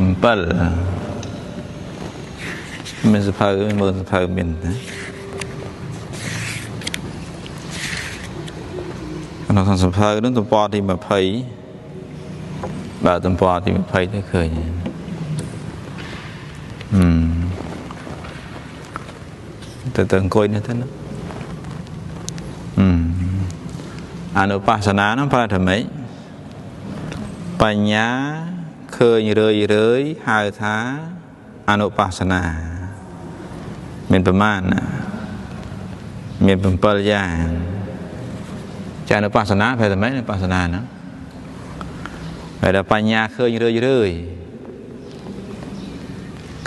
7មានសភៅមើលសភៅមានណាក្នុងសភៅនោះទំព័រទី20បាទទំព័រទី20ទៅឃើញទៅទៅអង្គុយនេះទៅណាអនុបស្សនានោះប្រែថាម៉េចបញ្ញាឃើញរឿយរឿយហៅថាអនុបស្សនាមានប្រមាណណាមាន7យ៉ាងចាអនុបស្សនាប្រែថាម៉េចអនុបស្សនាហ្នឹងប្រែថាបញ្ញាឃើញរឿយរឿយ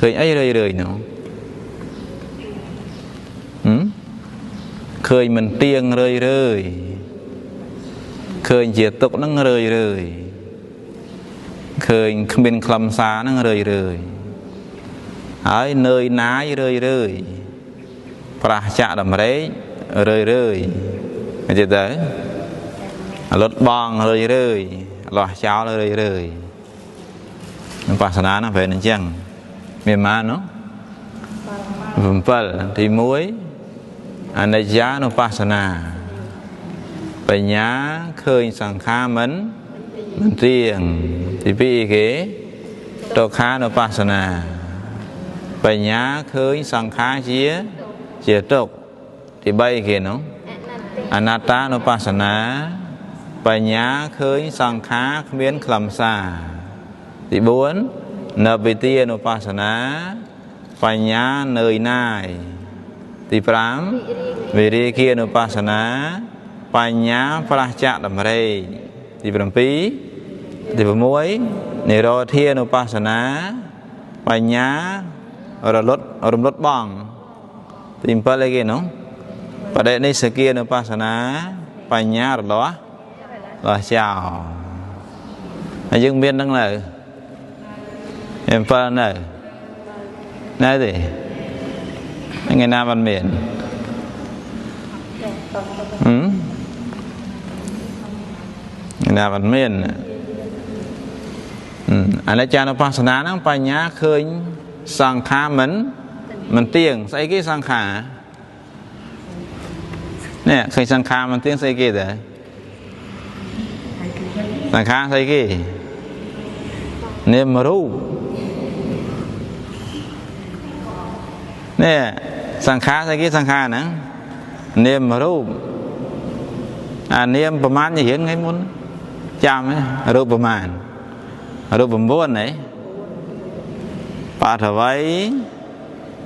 ឃើញអីរឿយរឿយនោះឃើញមិនទៀងរឿយរឿយឃើញជាទុកហ្នឹងរឿយរឿយឃើញគ្មានខ្លឹមសារហ្នឹងរឿយរឿយហើយនឿយណាយរឿយរឿយប្រះចាក់តម្រេករឿយរឿយអញ្ចឹងទៅលត់បងរឿយរឿយលាស់ចោលរឿយរឿយនឹងបាសនាហ្នឹងប្រែអញ្ចឹងមានប៉ុន្មាននោះ7ទី1អនិច្ចានុបស្សនាបញ្ញាឃើញសង្ខារមិនទៀងទី2គេទុក្ខានុបស្សនាបញ្ញាឃើញសង្ខារជាទុក្ខទី3គេនោះអនត្តានុបស្សនាបញ្ញាឃើញសង្ខារគ្មានខ្លឹមសារទី4នវិទានុបស្សនាបញ្ញានឿយណាយទី5វិរិយានុបស្សនាបញ្ញាប្រះចាកតម្រេកទី7ទី6និរោធានុបស្សនាបញ្ញារំលត់បងទី7អីគេនោះបដិនិស្សគានុបស្សនាបញ្ញារលាស់លាស់ចោលហើយយើងមាននឹងនៅ7នៅនៅទេថ្ងៃណាបានមានណាបានមានអនិច្ចានុបស្សនាហ្នឹងបញ្ញាឃើញសង្ខារមិនទៀងស្អីគេសង្ខារនេះឃើញសង្ខារមិនទៀងស្អីគេដែរសង្ខារស្អីគេនាមរូបនេះសង្ខារស្អីគេសង្ខារហ្នឹងនាមរូបអានាមប្រមាណរៀនថ្ងៃមុនចាំរូបប្រមាណរូប9ហីបឋវី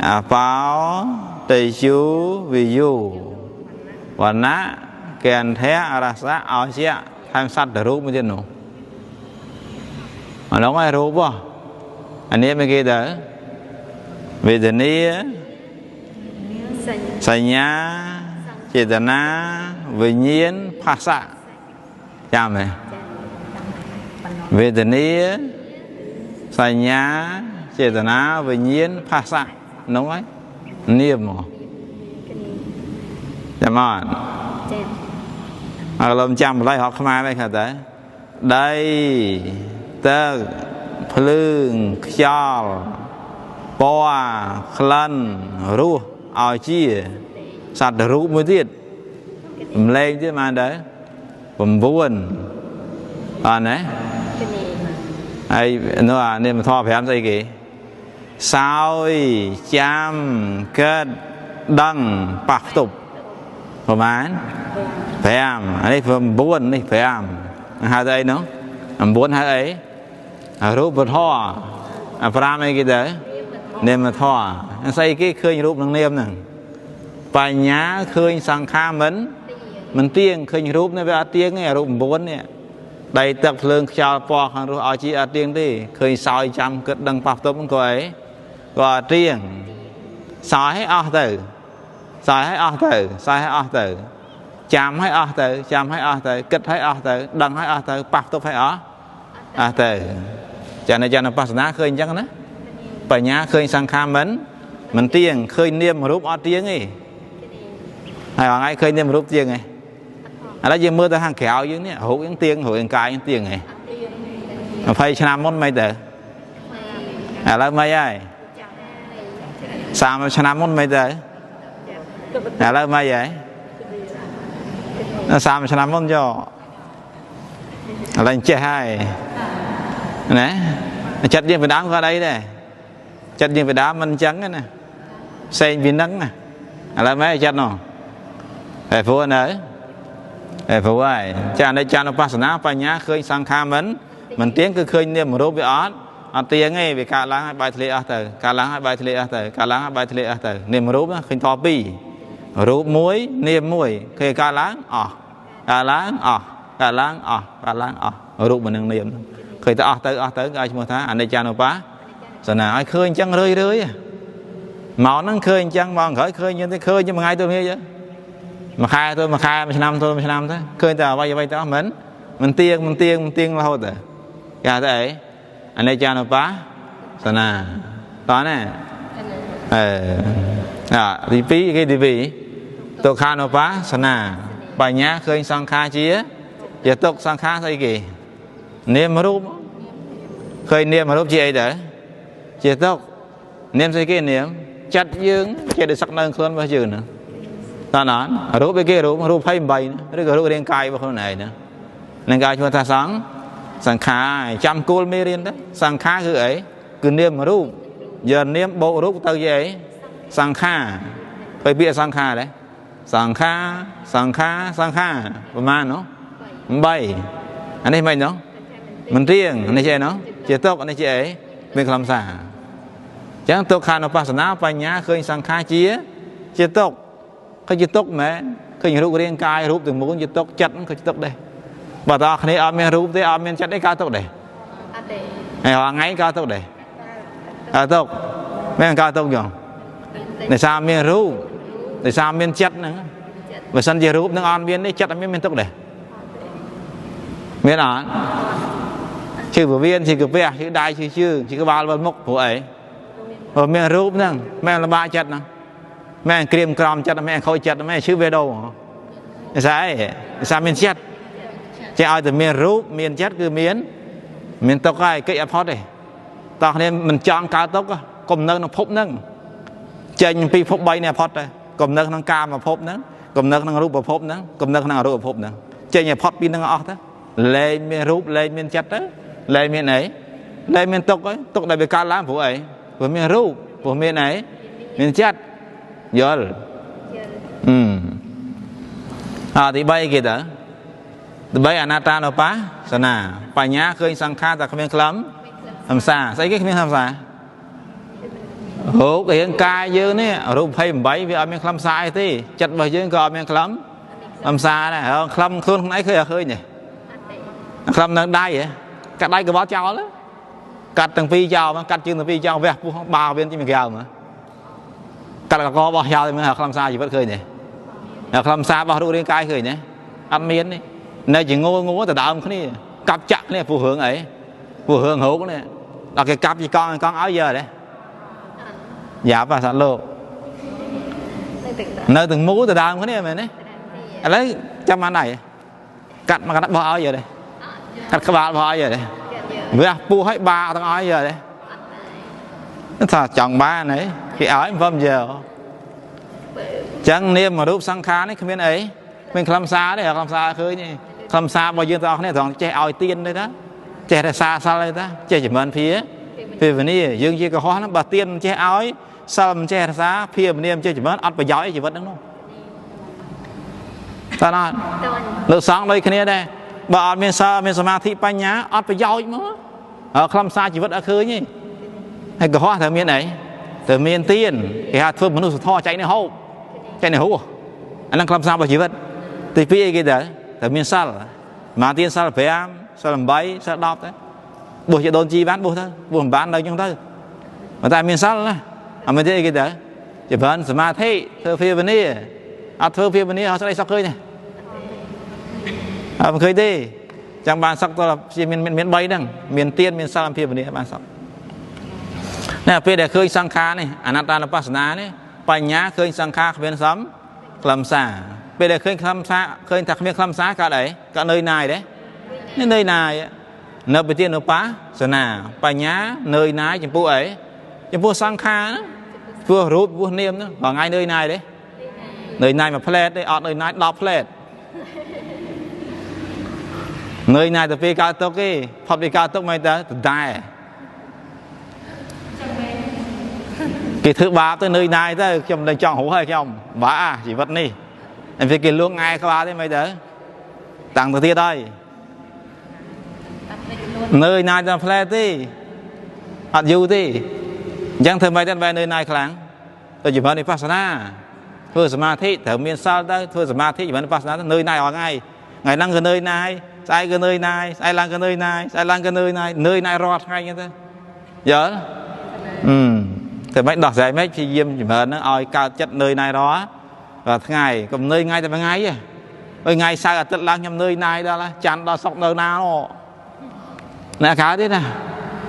អបោតេជូវិយូវណ្ណៈកន្ធៈរសៈអោជាថែមសត្វរូបមួយទៀតនោះអានោះឯរូបហ៎អានេះមិនគេទៅវេទនាសញ្ញាចេតនាវិញ្ញាណផាសៈចាំទេវេទនាសញ្ញាចេតនាវិញ្ញាណផាសៈនោះហើយនាមមកចាំអត់ចាំអើឡំចាំម្ល៉េះហកខ្មែរមិនខាត់តែដីទឹកភ្លើងខ្យល់ពណ៌ក្លិនរសឲ្យជាសត្វរូបមួយទៀតម្លែងទៀតបានដែរ9អត់ណាហើយនោះអានេះមធ5ស្អីគេសោយចាំកើតដឹងប៉ះផ្ទប់ប្រហែល5អានេះ9នេះ5ហៅទៅអីនោះ9ហៅអីរូបធម៌អា5អីគេទៅនាមធម៌ស្អីគេឃើញរូបនឹងនាមហ្នឹងបញ្ញាឃើញសង្ខារមិនទៀងឃើញរូបនេះវាអត់ទៀងទេរូប9នេះដីទឹកភ្លើងខ្យល់ពណ៌ខាងរស់ឲ្យជាអត់ទៀងទេឃើញសោយចាំគិតដឹងប៉ះផ្ទប់ហ្នឹងក៏អីក៏អត់ទៀងសោយឲ្យអស់ទៅសោយឲ្យអស់ទៅសោយឲ្យអស់ទៅចាំឲ្យអស់ទៅចាំឲ្យអស់ទៅគិតឲ្យអស់ទៅដឹងឲ្យអស់ទៅប៉ះផ្ទប់ឲ្យអស់អស់ទៅចានិច្ចានុបស្សនាឃើញអញ្ចឹងណាបញ្ញាឃើញសង្ខារមិនទៀងឃើញនាមរូបអត់ទៀងទេហើយថ្ងៃឃើញនាមរូបទៀងទេឥឡូវយើងមើលទៅខាងក្រៅយើងនេះរូបយើងទៀងរូបកាយយើងទៀងហ៎20ឆ្នាំមុនមិនទៅ ឥឡូវមិនហើយ30ឆ្នាំមុនមិនទៅឥឡូវមិនហើយ30ឆ្នាំមុនយកឥឡូវចេះហើយណាចិត្តយើងពីដើមក៏អីដែរចិត្តយើងពីដើមមិនអញ្ចឹងណាផ្សេងពីនឹងណាឥឡូវមិនចិត្តនោះតែព្រោះនៅតែព្រោះហើយចាអនិច្ចានុបស្សនាបញ្ញាឃើញសង្ខារមិនទៀងគឺឃើញនាមរូបវាអត់ទៀងទេវាកើតឡើងហើយបែកធ្លាយអស់ទៅកើតឡើងហើយបែកធ្លាយអស់ទៅកើតឡើងហើយបែកធ្លាយអស់ទៅនាមរូបឃើញតពីររូបមួយនាមមួយឃើញកើតឡើងអស់កើតឡើងអស់កើតឡើងអស់កើតឡើងអស់រូបមួយនឹងនាមឃើញទៅអស់ទៅអស់ទៅគេឲ្យឈ្មោះថាអនិច្ចានុបស្សនាឲ្យឃើញអញ្ចឹងរឿយរឿយមកហ្នឹងឃើញអញ្ចឹងមកក្រោយឃើញយើងទៅឃើញមួយថ្ងៃទៅមួយមួយខែទៅមួយខែមួយឆ្នាំទៅមួយឆ្នាំទៅឃើញតែអ្វីអ្វីទៅអស់មិនទៀងមិនទៀងមិនទៀងរហូតទៅគេហៅថាអីអនិច្ចានុបស្សនាតោះណាទី2គេទី2ទុក្ខានុបស្សនាបញ្ញាឃើញសង្ខារជាទុក្ខសង្ខារស្អីគេនាមរូបឃើញនាមរូបជាអីទៅជាទុក្ខនាមស្អីគេនាមចិត្តយើងជាដូចសឹកនៅខ្លួនរបស់យើងហ្នឹងតើណារូបអីគេរូប28ឬក៏រូបរាងកាយរបស់ខ្លួនឯងហ្នឹងនឹងគេឲ្យឈ្មោះថាសង្ខារចាំគោលមេរៀនទៅសង្ខារគឺអីគឺនាមរូបយកនាមបូករូបទៅជាអីសង្ខារទៅពាក្យសង្ខារដែរសង្ខារសង្ខារសង្ខារប្រហែលនោះ8អានេះមិននោះមិនទៀងនេះជាអីនោះជាទុក្ខនេះជាអីមានខ្លឹមសារអញ្ចឹងទុក្ខានុបស្សនាបញ្ញាឃើញសង្ខារជាទុក្ខឃើញជាទុក្ខមែនឃើញរូបរាងកាយរូបទាំងមូលជាទុក្ខចិត្តក៏ជាទុក្ខដែរបើតើគ្នាអត់មានរូបទេអត់មានចិត្តទេកើតទុក្ខដែរអត់ទេហើយរាល់ថ្ងៃកើតទុក្ខដែរកើតទុក្ខមែនកើតទុក្ខយ៉ាងដោយសារមានរូបដោយសារមានចិត្តហ្នឹងបើសិនជារូបនឹងអត់មានទេចិត្តអត់មានទុក្ខដែរមានអត់ឈឺពវៀនឈឺកាពះឈឺដៃឈឺជើងឈឺក្បាលវិលមុខព្រោះអីព្រោះមានរូបហ្នឹងមែនលំបាកចិត្តហ្នឹងមែនក្រៀមក្រំចិត្តមែនខូចចិត្តមែនឈឺបេះដូងដោយសារអីដោយសារមានចិត្តចេះឲ្យតែមានរូបមានចិត្តគឺមានទុក្ខហើយកិច្ចអត់ផុតទេតោះគ្នាមិនចង់កើតទុក្ខកុំនៅក្នុងភពហ្នឹងចេញពីភព3នេះអត់ផុតទេកុំនៅក្នុងកាមភពហ្នឹងកុំនៅក្នុងរូបភពហ្នឹងកុំនៅក្នុងអរូបភពហ្នឹងចេញឲ្យផុតពីហ្នឹងអស់ទៅលែងមានរូបលែងមានចិត្តទៅលែងមានអីលែងមានទុក្ខហើយទុក្ខដែលវាកើតឡើងព្រោះអីព្រោះមានរូបព្រោះមានអីមានចិត្តយល់ទី3គេទៅទី3អនត្តានុបស្សនាបញ្ញាឃើញសង្ខារតែគ្មានខ្លឹមសារស្អីគេគ្មានខ្លឹមសាររូបរាងកាយយើងនេះរូប28វាអត់មានខ្លឹមសារអីទេចិត្តរបស់យើងក៏អត់មានខ្លឹមសារដែរខ្លឹមខ្លួនខ្លួនឯងឃើញអត់ឃើញទេខ្លឹមនៅដៃហ៎កាត់ដៃកបល់ចោលកាត់ទាំងពីរចោលកាត់ជើងទាំងពីរចោលវះពោះបាវៀនទីមួយក្រៅមកកាត់កកបោះចោលទៅមើលខ្លឹមសារជីវិតឃើញទេខ្លឹមសាររបស់រូបរាងកាយឃើញទេអត់មានទេនៅជាងងងទៅដើមគ្នាកាប់ចាក់គ្នាព្រោះរឿងអីព្រោះរឿងរោគនេះដល់គេកាប់ជាកង់កង់ឲ្យយើទេយ៉ាប់អាសត្វលោកនៅទាំងមូលទៅដើមគ្នាមែនទេឥឡូវចាំបានដៃកាត់មកកាត់បោះឲ្យយើទេកាត់ក្បាលបោះឲ្យយើទេវះពោះឲ្យបាទាំងឲ្យយើទេថាចង់បានហីគេឲ្យមិនយើចឹងនាមរូបសង្ខារនេះគ្មានអីគ្មានខ្លឹមសារទេខ្លឹមសារឃើញទេខ្លឹមសាររបស់យើងទាំងអស់គ្នាត្រង់ចេះឲ្យទៀនទេតាចេះរក្សាសិលទេតាចេះចម្រើនភាវនាយើងជាកុហកហ្នឹងបើទៀនមិនចេះឲ្យសិលមិនចេះរក្សាភាវនាមិនចេះចម្រើនអត់ប្រយោជន៍អីជីវិតហ្នឹងនោះតើអត់លោកសង្ឃដូចគ្នាដែរបើអត់មានសិលមានសមាធិបញ្ញាអត់ប្រយោជន៍មកខ្លឹមសារជីវិតអត់ឃើញទេហើយកុហកត្រូវមានអីត្រូវមានទៀនគេហៅធ្វើមនុស្សធម៌ចែកនេះហូបចែកនេះហួសអាហ្នឹងខ្លឹមសាររបស់ជីវិតទី2អីគេទៅត្រូវមានសិលមកទៀនសិល5សិល8សិល10ទៅបួសជាដូនជីបានបួសទៅបួសមិនបាននៅអញ្ចឹងទៅប៉ុន្តែមានសិលណាអត់មានទេអីគេទៅចម្រើនសមាធិធ្វើភាវនាអត់ធ្វើភាវនាអត់ស្ដីសក់ឃើញទេអត់មិនឃើញទេចង់បានសក់តជាមាន3ហ្នឹងមានទៀនមានសិលភាវនាបានសក់ណែពេលដែលឃើញសង្ខារនេះអនត្តានុបស្សនានេះបញ្ញាឃើញសង្ខារគ្មានសំខ្លឹមសារពេលដែលឃើញខ្លឹមសារឃើញថាគ្មានខ្លឹមសារកើតអីកើតនឿយណាយទេនេះនឿយណាយ នៅបទានុបាសនាបញ្ញានឿយណាយចំពោះអីចំពោះសង្ខារពោះរូបពោះនាមហ្នឹងរាល់ថ្ងៃនឿយណាយទេនឿយណាយមួយផ្លែតទេអត់នឿយណាយ10ផ្លែតនឿយណាយទៅពេលកើតទុកទេផុតពីកើតទុកមិនទៅដដែលគេធ្វើបាបទៅនឿយណាយទៅខ្ញុំមិនចង់រស់ហើយខ្ញុំបាជីវិតនេះតែវាគេលួងង៉ែក្បាលទេមិនទៅតាំងទៅទៀតហើយនឿយណាយតែផ្លែទេអត់យូរទេអញ្ចឹងធ្វើម៉េចទៅបែរនឿយណាយខ្លាំងទៅចម្រើនវិបស្សនាធ្វើសមាធិត្រូវមានសិលទៅធ្វើសមាធិចម្រើនវិបស្សនាទៅនឿយណាយរាល់ថ្ងៃថ្ងៃហ្នឹងក៏នឿយណាយស្អែកក៏នឿយណាយស្អែកឡើងក៏នឿយណាយស្អែកឡើងក៏នឿយណាយនឿយណាយរាល់ថ្ងៃអញ្ចឹងទៅយល់តែមិនដោះស្រាយមិនព្យាយាមចម្រើនហ្នឹងឲ្យកើតចិត្តនឿយណាយរាល់ថ្ងៃកុំនឿយថ្ងៃតែមួយថ្ងៃទេអើយថ្ងៃសៅរ៍អាទិត្យឡើងខ្ញុំនឿយណាយដល់ច័ន្ទដល់សុក្រនៅណានោះអ្នកកើតទេណា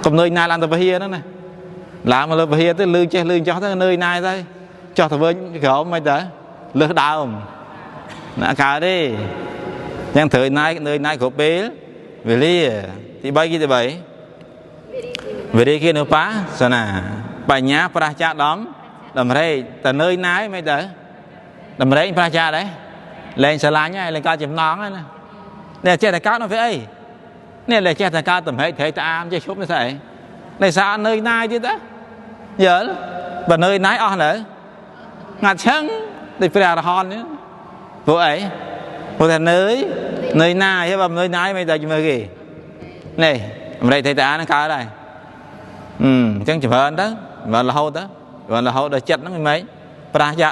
កុំនឿយណាយឡើងទៅពហិហ្នឹងណាឡើងមកលើពហិទៅលឺចេះលឺចោះទៅនឿយណាយទៅចោះទៅវិញក្រោមមិនទៅលើសដើមអ្នកកើតទេអញ្ចឹងត្រូវណាយនឿយណាយគ្រប់ពេលវេលាទី3គេទី3វិរិយនុបាសនាបញ្ញាប្រាសចាកដំរេកតែនឿយណាយមិនទៅដំរេកប្រាសចាកដែរលែងស្រឡាញ់ហើយលែងកើតចំណងហើយណានេះចេះតែកើតនោះវាអីនេះលែងចេះតែកើតតម្រេកត្រេកត្អាមចេះឈប់នេះស្អីនេះសារនឿយណាយទៀតណាយល់បើនឿយណាយអស់នៅងាត់ឆឹងដូចព្រះអរហន្តនេះព្រោះអីព្រោះតែនឿយណាយហើយបើនឿយណាយមិនតែមើលគេនេះតម្រេកត្រេកត្អាមហ្នឹងកើតហើយអញ្ចឹងចម្រើនទៅចម្រើនរហូតទៅចម្រើនរហូតដល់ចិត្តហ្នឹងមិនម៉េចប្រាសចាក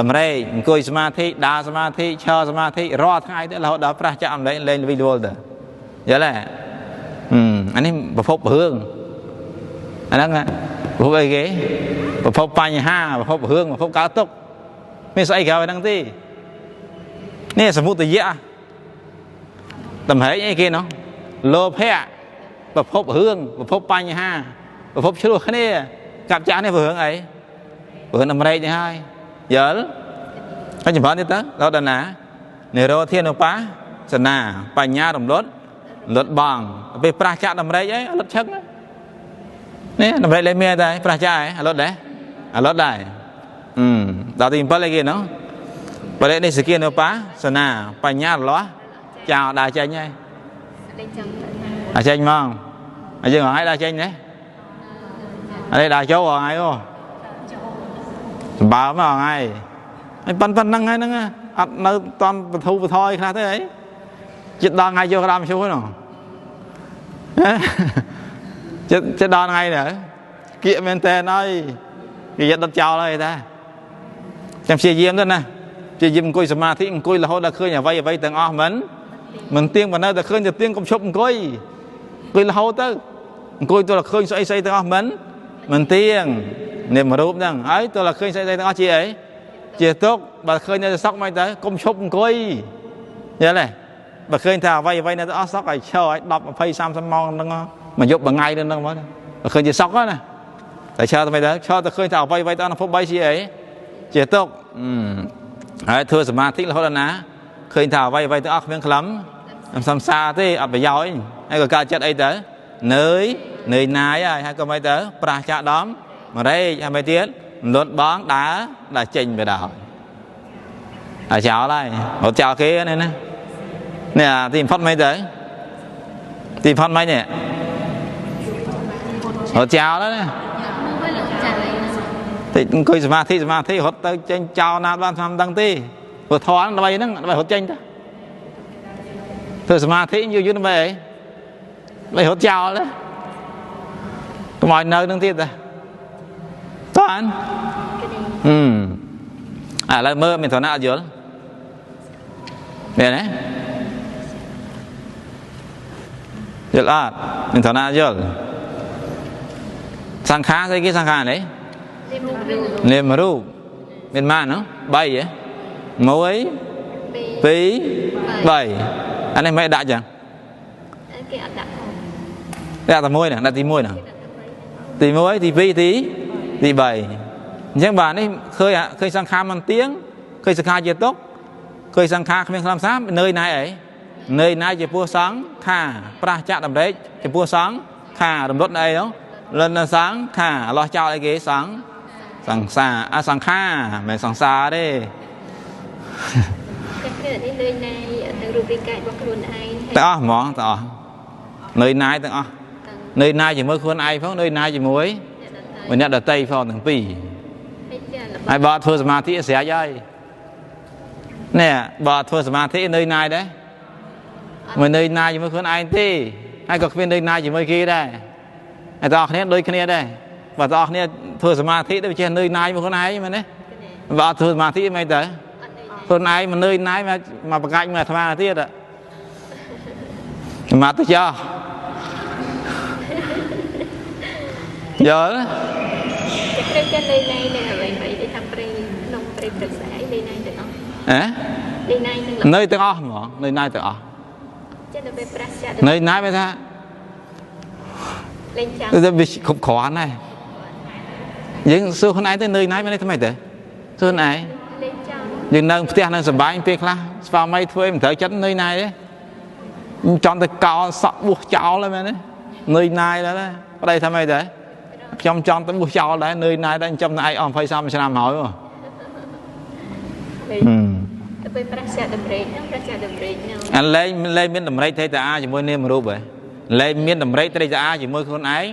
ដំរេកអង្គុយសមាធិដើរសមាធិឈរសមាធិរាល់ថ្ងៃទៅរហូតដល់ប្រាសចាកដំរេកលែងល្វីលវល់ទៅយល់ទេអានេះប្រភពរឿងអាហ្នឹងប្រភពអីគេប្រភពបញ្ហាប្រភពរឿងប្រភពកើតទុក្ខមានស្អីក្រៅហ្នឹងទេនេះសមុទយៈដំរេកអីគេនោះលោភៈប្រភពរឿងប្រភពបញ្ហាប្រភពឆ្លោះគ្នាកាប់ចាស់នេះរឿងអីរឿងដំរេកនេះហើយយល់ហើយចម្រើនទៀតទៅដល់ដល់ណានិរោធានុបាសនាបញ្ញារំលត់លត់បងពេលប្រាសចាកដំរេកអីលត់ឆឹងនេះដំរេកលែងមានតែប្រាសចាកអីលត់ដែរលត់ដែរដល់ទី7អីគេនោះបរិនិសគានុបាសនាបញ្ញារលាស់ចោលដើរចេញហើយដើរចេញហ្មងហើយយើងឲ្យដើរចេញទេអីដើរចូលហើយអូសម្បើមហ្នឹងហើយហើយប៉ុណ្្នឹងហើយហ្នឹងអត់នៅតំបធូបថយខ្លះទេអីចិត្តដល់ថ្ងៃយកក្តាមឈូសនោះចិត្តដល់ថ្ងៃនេះគៀកមែនតើហើយគេយកដុតចោលហើយតាចាំព្យាយាមទៅណាព្យាយាមអង្គុយសមាធិអង្គុយរហូតដល់ឃើញអ្វីអ្វីទាំងអស់មិនទៀងបើនៅតែឃើញតែទៀងកុំឈប់អង្គុយអង្គុយរហូតទៅអង្គុយទល់តែឃើញស្អីស្អីទាំងអស់មិនទៀងនាមរូបហ្នឹងហើយទល់តែឃើញស្អីស្អីទាំងអស់ជាអីជាទុក្ខបើឃើញនៅតែសក់មិនទៅកុំឈប់អង្គុយយល់ទេបើឃើញថាអ្វីអ្វីនៅតែអស់សក់ឲ្យឈរឲ្យ10 20 30ម៉ោងហ្នឹងមួយយប់មួយថ្ងៃហ្នឹងមកបើឃើញជាសក់ណាតែឈរទៅមិនទៅឈរទៅឃើញថាអ្វីអ្វីទាំងអស់ភព3ជាអីជាទុក្ខហើយធ្វើសមាធិរហូតដល់ណាឃើញថាអ្វីអ្វីទាំងអស់គ្មានខ្លឹមសំសារទេអត់ប្រយោជន៍ហើយក៏កើតចិត្តអីទៅនឿយណាយហើយក៏មិនទៅប្រាសចាកដំរេកហើយមិនទៀតលត់បងដើរចេញទៅដល់ហើយចោលហើយរត់ចោលគេនេះណានេះទីបំផុតមិនទៅទីបំផុតមិននេះរត់ចោលណាតិចអង្គុយសមាធិរត់ទៅចេញចោលណាបានតាមដឹងទេព្រោះធម៌ដើម្បីហ្នឹងដើម្បីរត់ចេញទៅធ្វើសមាធិយូរយូរដើម្បីអីដើម្បីរត់ចោលណាកុំឲ្យនៅនឹងទៀតតាតានឥឡូវមើលមានឋានៈអត់យល់មានទេយល់អត់មានឋានៈយល់សង្ខារស្អីគេសង្ខារនេះនាមរូបមានម៉ាននោះ3ហ៎1 2 3អានេះមិនដាក់ចឹងគេអត់ដាក់ផងដាក់តែមួយណាដាក់ទី1ណាទី1ទី2ទី3អញ្ចឹងបាទនេះឃើញសង្ខារមិនទៀងឃើញសង្ខារជាទុក្ខឃើញសង្ខារគ្មានខ្លឹមសារនឿយណាយអី នឿយណាយចំពោះសង្ខាប្រាសចាកតម្រេកចំពោះសង្ខារំលត់នៅអីនោះលិនសង្ខាលោះចោលអីគេសង្សង្សារអសង្ខាមិនសង្សារទេ តែនេះនឿយណាយនឹងរូបរាងកាយរបស់ខ្លួនឯងទាំងអស់ហ្មងទាំងអស់នឿយណាយទាំងអស់នឿយណាយជាមួយខ្លួនឯងផងនឿយណាយជាមួយអ្នកដតីផងទាំងពីរហើយបើធ្វើសមាធិស្រេចហើយនេះបើធ្វើសមាធិនឿយណាយដែរមិននឿយណាយជាមួយខ្លួនឯងទេហើយក៏គ្មាននឿយណាយជាមួយគេដែរហើយទាំងអស់គ្នាដូចគ្នាដែរបើទាំងអស់គ្នាធ្វើសមាធិទៅចេះនឿយណាយមួយខ្លួនឯងមែនទេបើអត់ធ្វើសមាធិមិនទៅខ្លួនឯងមិននឿយណាយមកបង្កាច់មកអាត្មាទៀតមកទៅចោះយល់តែចេះនឿយណាយនឹងអ្វីៗដែលថាព្រៃក្នុងព្រៃព្រឹក្សាអីនឿយណាយទាំងអស់ហ៎នឿយណាយនឹងនឿយទាំងអស់ហ្មងនឿយណាយទាំងអស់ចេះដល់ពេលប្រាសចានឿយណាយមែនថាលេងចាំវាគ្រប់គ្រាន់ហើយយើងសួរខ្លួនឯងទៅនឿយណាយមែនទេថ្មីទៅសួរខ្លួនឯងយើងនៅផ្ទះនៅសប្បាយពេលខ្លះស្វាមីធ្វើអីមិនត្រូវចិត្តនឿយណាយទេចង់ទៅកោសក់បួសចោលហ្នឹងមែនទេនឿយណាយដែរប្តីថាម៉េចដែរខ្ញុំចង់ទៅបួសចោលដែរនឿយណាយដែរចាំតែឯងអស់20 30ឆ្នាំហើយទៅពេលប្រាសចាតម្រេកហ្នឹងប្រាសចាតម្រេកហ្នឹងអាលែងលែងមានតម្រេកត្រីតាអាជាមួយនាមរូបហ៎លែងមានតម្រេកត្រីតាអាជាមួយខ្លួនឯង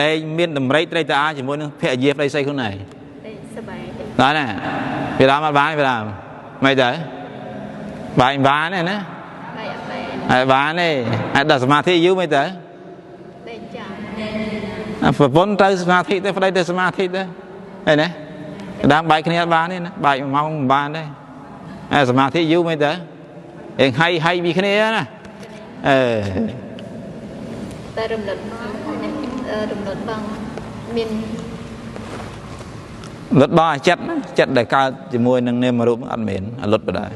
លែងមានតម្រេកត្រីតាអាជាមួយនឹងភរិយាប្តីស្រីខ្លួនឯងសប្បាយបាទណាពីដើមអត់បានពីដើមមិនទៅបាយបានទេណាបាយអត់បានហើយបានទេហើយដល់សមាធិយូរមិនទៅលែងចាំប្រពន្ធទៅសមាធិទៅប្តីទៅសមាធិទៅហើយណាដើមបែកគ្នាអត់បានទេណាបែកមួយម៉ោងមិនបានទេហើយសមាធិយូរមិនទៅឯងហៃហៃពីគ្នាណាអឺតែរំលត់បងរំលត់បងមានលត់បងចិត្តចិត្តដែលកើតជាមួយនឹងនាមរូបអត់មានលត់បដែរ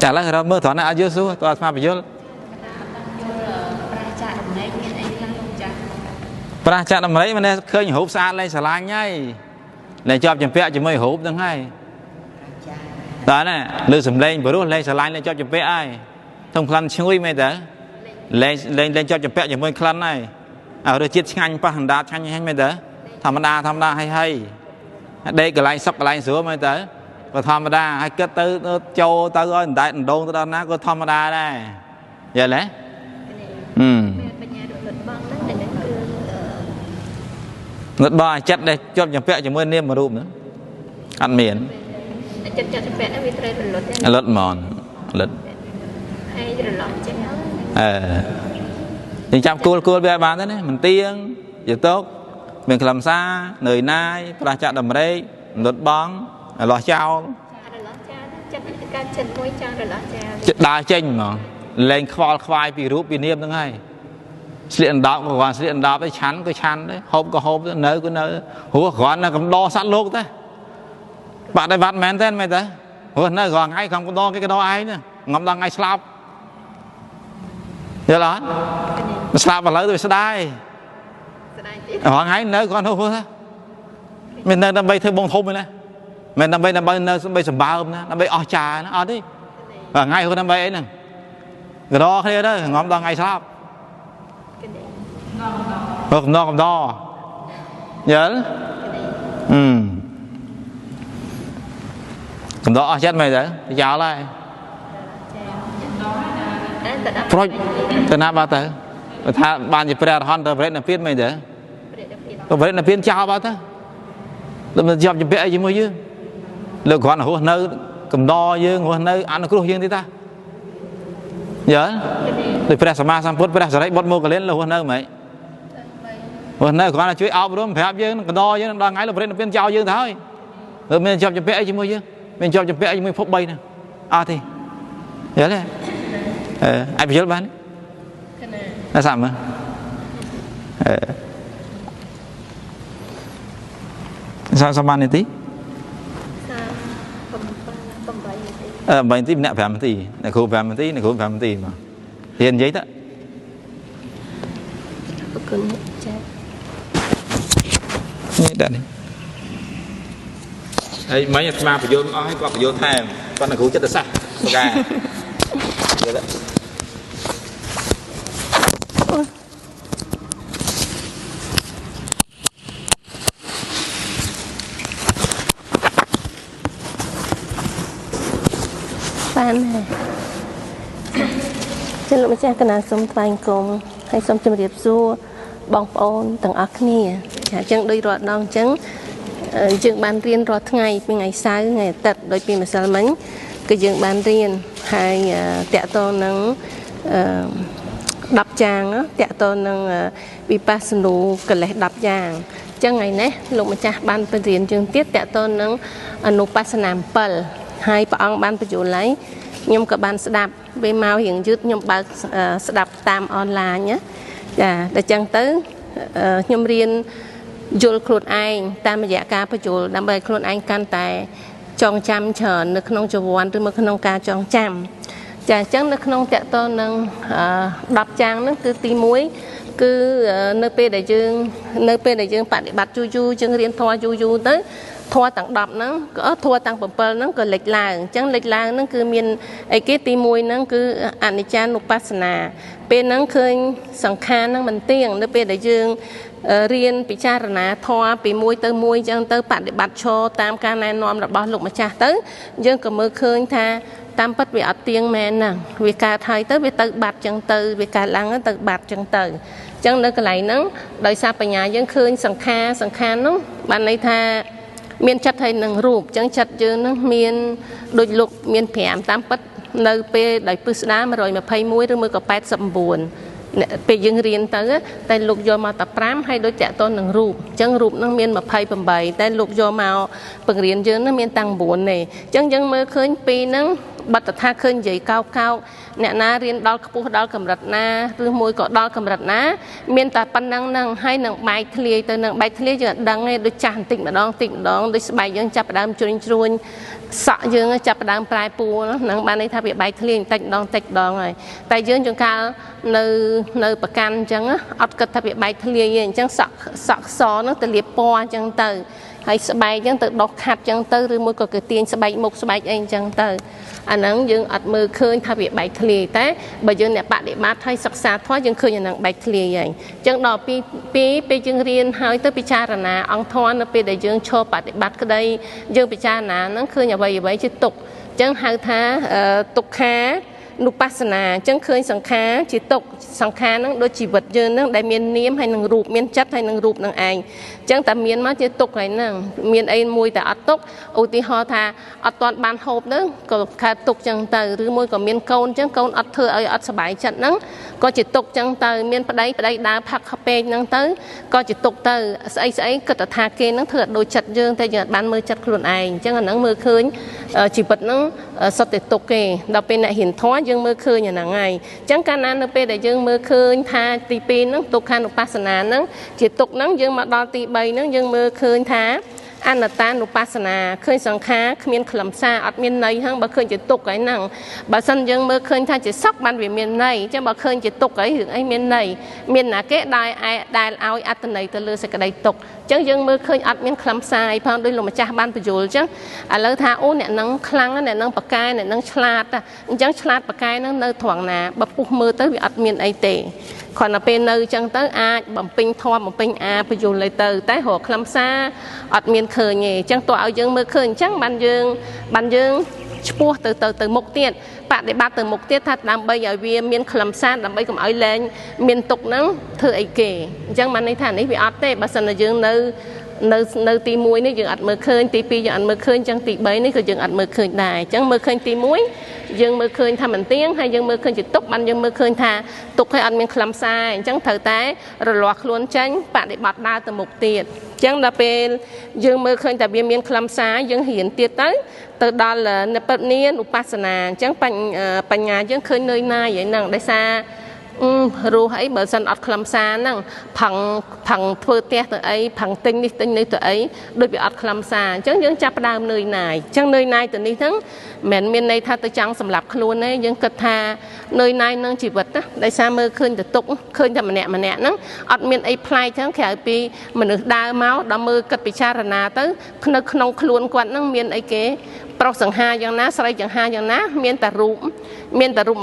ចាឥឡូវរកមើលត្រង់ណាអត់យល់សួរតើអាត្មាបញ្យល់ប្រាសចាកតម្រេកមិនឃើញរូបស្អាតលែងស្រឡាញ់ហើយលែងជាប់ចម្ពាក់ជាមួយរូបហ្នឹងហើយតើណាលើសំឡេងព្រោះលែងស្រឡាញ់លែងជាប់ចម្ពាក់ហើយធំក្លិនឈ្ងុយមែនតើលែងលែងលែងជាប់ចម្ពាក់ជាមួយក្លិនហើយអើរសជាតិឆ្ងាញ់ប៉ះអណ្ដាតឆ្ងាញ់ហ្នឹងមែនតើធម្មតាធម្មតាហើយហើយដេកកន្លែងសុកកន្លែងស្រួលមែនតើក៏ធម្មតាហើយគិតទៅចូលទៅឲ្យអណ្ដែតអណ្ដូងទៅដល់ណាក៏ធម្មតាដែរយល់ទេបញ្ញារលត់បងហ្នឹងតែហ្នឹងគឺរលត់បងចិត្តដែលជាប់ចម្ពាក់ជាមួយនាមរូបហ្នឹងអត់មានចិត្តជាប់ចម្ពាក់ហ្នឹងវាត្រូវរលត់រលត់ហ្មងរលត់ហើយរលត់ចឹងអឺយើងចាប់គួលគួលវាបានទេណាមិនទៀងយតុកមានខ្លឹមសារនឿយណាយប្រាសចាកតម្រេករលត់បងរលាស់ចោលរលាស់ចោលចិត្តកើតចិត្តមួយចង់រលាស់ចោលចិត្តដើរចេញហ្មងលែងខ្វល់ខ្វាយពីរូបពីនាមហ្នឹងហើយស្លៀកអណ្ដោបក៏គាត់ស្លៀកអណ្ដោបដែរឆាន់ក៏ឆាន់ដែរហូបក៏ហូបទៅនៅក៏នៅរស់គ្រាន់តែកំដរសត្វលោកទេបាត់ដែរបាត់មែនទេមែនទេរស់នៅរាល់ថ្ងៃខំកំដរគេកំដរឯងងំដល់ថ្ងៃស្លាប់យល់អត់ស្លាប់ឥឡូវទៅស្ដាយស្ដាយទៀតរាល់ថ្ងៃនៅគ្រាន់ហូបទេមិននៅដើម្បីធ្វើបងធំទេណាមិនដើម្បីដើម្បីនៅដើម្បីសម្បើមណាដើម្បីអស់ចាណាអត់ទេរាល់ថ្ងៃហូបដើម្បីអីហ្នឹងកំដរគ្នាទៅងំដល់ថ្ងៃស្លាប់កំដរកំដរយល់កំដរអស់ចិត្តមែនទេចោលហើយប្រូចទៅណាបាត់ទៅបើថាបានជាព្រះអរហន្តទៅព្រះនិព្វានមែនទេព្រះនិព្វានចោលបាត់ទៅលោកមិនជាប់ជំពាក់អីជាមួយយើងលោកគ្រាន់រស់នៅកំដរយើងរស់នៅអនុគ្រោះយើងទេតាយល់ដូចព្រះសម្មាសម្ពុទ្ធព្រះសិរីបុត្រមោគលានលោករស់នៅហ្មងរស់នៅគ្រាន់តែជួយអប់រំប្រាប់យើងកំដរយើងដល់ថ្ងៃលោកព្រះនិព្វានចោលយើងទៅហើយលោកមានជាប់ជំពាក់អីជាមួយយើងមានជាប់ជំពាក់អីជាមួយភព3ហ្នឹងអត់ទេយល់ទេអើអាចបញ្យល់បានទេណាសាមើអឺសាសមាននីតិ8នាទីម្នាក់5នាទីអ្នកគ្រូ5នាទីអ្នកគ្រូ5នាទីមករៀននិយាយទៅអរគុណចា៎នេះដាក់នេះហើយមិញអាត្មាបញ្យល់អស់ហើយគាត់បញ្យល់ថែមគាត់អ្នកគ្រូចិត្តសាស្ត្រ កែយល់ បានហើយចឹងលោកម្ចាស់កណាសូមថ្លែងគុំហើយសូមជម្រាបសួរបងប្អូនទាំងអស់គ្នាចាអញ្ចឹងដូចរាល់ដងអញ្ចឹងយើងបានរៀនរាល់ថ្ងៃពីថ្ងៃសៅរ៍ថ្ងៃអាទិត្យដូចពីម្សិលមិញគឺយើងបានរៀនហើយតកតនឹង10ចាងតកតនឹងវិបស្សនូកិលេស10យ៉ាងអញ្ចឹងថ្ងៃនេះលោកម្ចាស់បានបង្រៀនយើងទៀតតកតនឹងអនុបស្សនា7ហើយព្រះអង្គបានបញ្យល់ហើយខ្ញុំក៏បានស្ដាប់ពេលមករៀងយឺតខ្ញុំបើកស្ដាប់តាមអនឡាញណាចាដល់ចឹងទៅខ្ញុំរៀនយល់ខ្លួនឯងតាមរយៈការបញ្យល់ដើម្បីឲ្យខ្លួនឯងកាន់តែចងចាំច្រើននៅក្នុងជីវ័នឬមកក្នុងការចងចាំចាអញ្ចឹងនៅក្នុងតកតនឹង10ចាងហ្នឹងគឺទី1គឺនៅពេលដែលយើងបដិបត្តិយូរយូរយើងរៀនធម៌យូរយូរទៅធម៌ទាំង10ហ្នឹងក៏ធម៌ទាំង7ហ្នឹងក៏លេចឡើងអញ្ចឹងលេចឡើងហ្នឹងគឺមានអីគេទី1ហ្នឹងគឺអនិច្ចានុបស្សនាពេលហ្នឹងឃើញសង្ខារហ្នឹងមិនទៀងនៅពេលដែលយើងរៀនពិចារណាធម៌ពីមួយទៅមួយអញ្ចឹងទៅបដិបត្តិឈរតាមការណែនាំរបស់លោកម្ចាស់ទៅយើងក៏មើលឃើញថាតាមពិតវាអត់ទៀងមែនហ្នឹងវាកើតហើយទៅវាទៅបាត់អញ្ចឹងទៅវាកើតឡើងទៅបាត់អញ្ចឹងទៅអញ្ចឹងនៅកន្លែងហ្នឹងដោយសារបញ្ញាយើងឃើញសង្ខារសង្ខារនោះបានន័យថាមានចិត្តហើយនឹងរូបអញ្ចឹងចិត្តយើងនឹងមានដូចលោកមាន5តាមពិតនៅពេលដោយពឹស្ដា121ឬមួយក៏89ពេលយើងរៀនទៅតែលោកយកមកតែ5ហើយដូចតកតនឹងរូបអញ្ចឹងរូបនឹងមាន28តែលោកយកមកបង្រៀនយើងនឹងមានតាំង9ទេអញ្ចឹងយើងមើលឃើញពីរហ្នឹងបទថាឃើញនិយាយកោកកោកអ្នកណារៀនដល់ខ្ពស់ដល់កម្រិតណាឬមួយក៏ដល់កម្រិតណាមានតែប៉ុណ្ណឹងហ្នឹងហើយនឹងបែកធ្លាយទៅនឹងបែកធ្លាយយើងអត់ដឹងទេដូចចាស់បន្តិចម្ដងតិចម្ដងដូចស្បែកយើងចាប់ផ្ដើមជ្រុញជ្រួញសក់យើងចាប់ផ្ដើមប្រែពួលហ្នឹងបានន័យថាវាបែកធ្លាយបន្តិចម្ដងតិចម្ដងហើយតែយើងជួនកាលនៅប្រកាន់អញ្ចឹងអត់គិតថាវាបែកធ្លាយទេអញ្ចឹងសក់សក់សហ្នឹងទៅលាបពណ៌អញ្ចឹងទៅហើយស្បែកអញ្ចឹងទៅដោះខាត់អញ្ចឹងទៅឬមួយក៏គេទាញស្បែកមុខស្បែកអីអញ្ចឹងទៅអាហ្នឹងយើងអត់មើលឃើញថាវាបែកធ្លាយតែបើយើងអ្នកបដិបត្តិហើយសិក្សាធម៌យើងឃើញអាហ្នឹងបែកធ្លាយហើយអញ្ចឹងដល់ពីពេលយើងរៀនហើយទៅពិចារណាអង្គធម៌នៅពេលដែលយើងឈរបដិបត្តិក្តីយើងពិចារណាហ្នឹងឃើញអ្វីអ្វីជាទុក្ខអញ្ចឹងហៅថាទុក្ខានុបស្សនាអញ្ចឹងឃើញសង្ខារជាទុក្ខសង្ខារហ្នឹងដូចជីវិតយើងហ្នឹងដែលមាននាមហើយនឹងរូបមានចិត្តហើយនឹងរូបនឹងឯងអញ្ចឹងតែមានមកជាទុក្ខហើយហ្នឹងមានអីមួយតែអត់ទុក្ខឧទាហរណ៍ថាអត់ទាន់បានហូបហ្នឹងក៏កើតទុក្ខអញ្ចឹងទៅឬមួយក៏មានកូនអញ្ចឹងកូនអត់ធ្វើឲ្យអត់សប្បាយចិត្តហ្នឹងក៏ជាទុក្ខអញ្ចឹងទៅមានប្តីប្តីដើរផឹកពេកហ្នឹងទៅក៏ជាទុក្ខទៅស្អីស្អីគិតថាគេហ្នឹងធ្វើអត់ដូចចិត្តយើងតែយើងអត់បានមើលចិត្តខ្លួនឯងអញ្ចឹងអាហ្នឹងមើលឃើញជីវិតហ្នឹងសុទ្ធតែទុក្ខគេដល់ពេលអ្នកហ៊ានធម៌យើងមើលឃើញអាហ្នឹងហើយអញ្ចឹងកាលណានៅពេលដែលយើងមើលឃើញថាទី2ហ្នឹងទុក្ខានុបស្សនាហ្នឹងជាទុក្ខហ្នឹងយើងមកដល់ទី3ហ្នឹងយើងមើលឃើញថាអនត្តានុបស្សនាឃើញសង្ខារគ្មានខ្លឹមសារអត់មានន័យហ្នឹងបើឃើញជាទុក្ខហើយហ្នឹងបើសិនយើងមើលឃើញថាជាសុខបានវាមានន័យអញ្ចឹងបើឃើញជាទុក្ខហើយរឿងអីមានន័យមានណាគេដែលឲ្យអត្ថន័យទៅលើសេចក្តីទុក្ខអញ្ចឹងយើងមើលឃើញអត់មានខ្លឹមសារអីផងដោយលោកម្ចាស់បានបញ្យល់អញ្ចឹងឥឡូវថាអូអ្នកហ្នឹងខ្លាំងអ្នកហ្នឹងប៉កែអ្នកហ្នឹងឆ្លាតអញ្ចឹងឆ្លាតប៉កែហ្នឹងនៅត្រង់ណាបើពុះមើលទៅវាអត់មានអីទេគ្រាន់តែពេលនៅអញ្ចឹងទៅអាចបំពេញធម៌បំពេញអាបញ្យល់ទៅតែរកខ្លឹមសារអត់មានឃើញទេអញ្ចឹងតើឲ្យយើងមើលឃើញអញ្ចឹងបានយើងឆ្ពោះទៅទៅមុខទៀតបដិបត្តិទៅមុខទៀតថាដើម្បីឲ្យវាមានខ្លឹមសារដើម្បីកុំឲ្យលែងមានទុកហ្នឹងធ្វើអីគេអញ្ចឹងបានន័យថានេះវាអត់ទេបើសិនតែយើងនៅទី1នេះយើងអត់មើលឃើញទី2យើងអត់មើលឃើញអញ្ចឹងទី3នេះក៏យើងអត់មើលឃើញដែរអញ្ចឹងមើលឃើញទី1យើងមើលឃើញថាមិនទៀងហើយយើងមើលឃើញជាទុកបានយើងមើលឃើញថាទុកហើយអត់មានខ្លឹមសារអញ្ចឹងត្រូវតែរលាស់ខ្លួនចេញបដិបត្តិដើរទៅមុខទៀតអញ្ចឹងដល់ពេលយើងមើលឃើញតែវាមានខ្លឹមសារយើងរៀនទៀតទៅដល់និព្វានឧបស្សនាអញ្ចឹងបញ្ញាយើងឃើញនឿយណាយហើយហ្នឹងដោយសារ រស់អីបើសិនអត់ខ្លឹមសារហ្នឹងផឹងផឹងធ្វើផ្ទះទៅអីផឹងទិញនេះទិញនេះទៅអីដូចវាអត់ខ្លឹមសារអញ្ចឹងយើងចាប់ផ្ដើមនឿយណាយអញ្ចឹងនឿយណាយទៅនេះហ្នឹងមិនមានន័យថាទៅចង់សម្លាប់ខ្លួនទេយើងគិតថានឿយណាយនឹងជីវិតណាដោយសារមើលឃើញទៅទុកឃើញតែម្នាក់ម្នាក់ហ្នឹងអត់មានអីប្លែកចឹងក្រៅពីមនុស្សដើរមកដល់មើលគិតពិចារណាទៅនៅក្នុងខ្លួនគាត់ហ្នឹងមានអីគេប្រុសសង្ហាយ៉ាងណាស្រីសង្ហាយ៉ាងណាមានតែរូបមានតែរូប